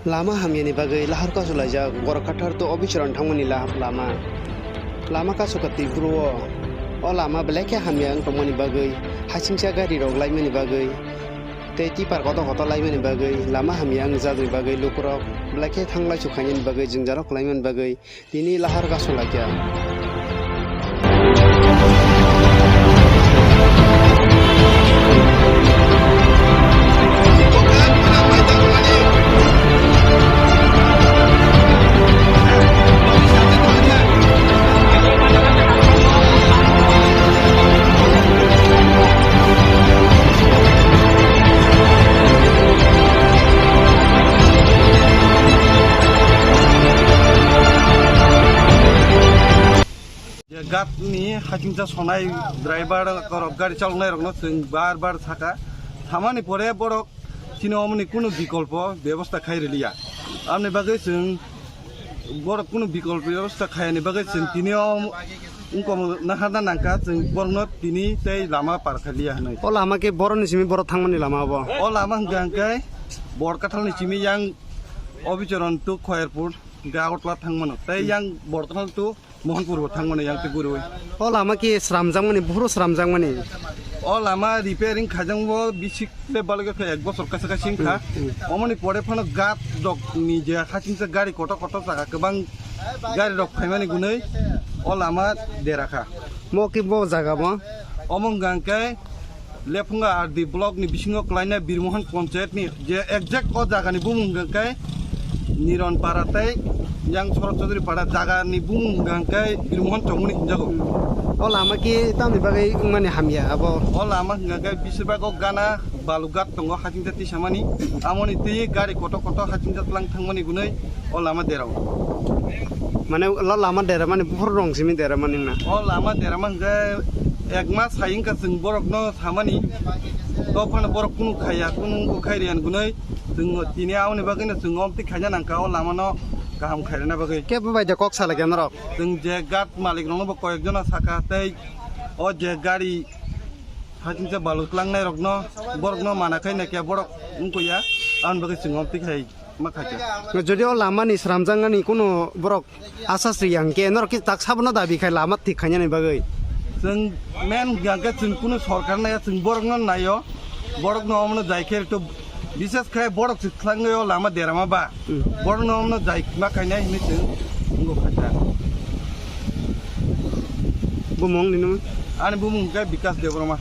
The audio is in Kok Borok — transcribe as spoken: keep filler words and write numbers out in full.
Lama hamyani bagwi lahar kasu laijak, borok kathar to obichorano thangmani la-, lama. Lama kasu ka twi phuru o. O lama belai khe hamya wng tongmani bagwi, hasingcha gari rok laimani bagwi, tei tipar kotor kotor laimani bagwi, lama hamya wng jagni bagwi lukurok belai khe thanglai su khainani bagwi, jwngjarok khlaimani bagwi, tini lahar kasu laikha. Je ghat ni hakingcha sonai driver korok gari chaloknai rokno chwng bar bar saka, thamani pore borok chini omoni kunu bikolpo bebosta khai riliya. Amni bagwi chwng borok kunu bikolpo bebosta khaiyani bagwi chwng tini o wngkoma naharna nangkha, chwng borokno tini tei lama par khailiya hinwi. O lama khe boroni simi borok thangmani lama obo? O lama hwnkha hwnkhe Borkathal ni simi yang Obichorong to Khoyerpur, hwnkhe Agartala thangmano, tei yang Borkathal to Mohanpur bo thangmani yang tei gurui. O lama khe sramjakmani, buphuru sramjakmani? O lama repairing khaijakgo bisik le balokhe khe ek bosor kaisa kaisa wngkha. Hmm, hmm. Omoni pore phano ghat rok ni je hachingsa gari kotor kotor jaga kwbang gari rok phaimani gunui o lama dera kha. Mo khe bo jaga bo? Omo hwnkha hwnkhe Lephunga R D block ni bisingo kwlaina Birmohon Panchayat ni je exact o jaga ni bumung hwnkha khe Niron Para tei yang Sorot Chaudhuri Para jaga ni bumung hwnkha khe Birmohon Chongmani hinjago. O lama khe tamni bagwi wngmani hamya abo? O lama hwnkha khe bisibak o gana balu ghat tongo hachingsa tisamani, amoni twi gari kotor kotor hachingsa tlang thangmani gunui o lama derao. Mane la-, lama dera mani buphuru rong simi dera mani na? O lama dera man khe ek mas hai wngkha chwng borokno samani, to phano borok kunu khaiya, kunu wngkha khai riyan gunui chwng tini aboni bagwino chwng omtwi khaina nangkha o lamano kaham khairina bagwi. Kebo bai de kok salai khe norok? Chwng je ghat malik rokno bo koyek jona saka tei o je gari hachingsa balu tlangnai rokno borokno mana khai naikhe borok wngkha ya, aboni bagwi chwng omtwi khai. Ma khaikha. Jodi o lama ni sramjaknani kunu borok asa sri yang khe norok khe tak sabono dabi khai lama thik khainani bagwi. Chwng main yang khe chwng kunu sorkar naiya, chwng borokno naio, borokno omono jai khe to bishes khai borok se thangwi o lama derama ba. Hmm. Borokno omono jai ma khainai hinwi chwng wngkha kha. Bumung nini? Ani bumung khe Bikas Debbarma.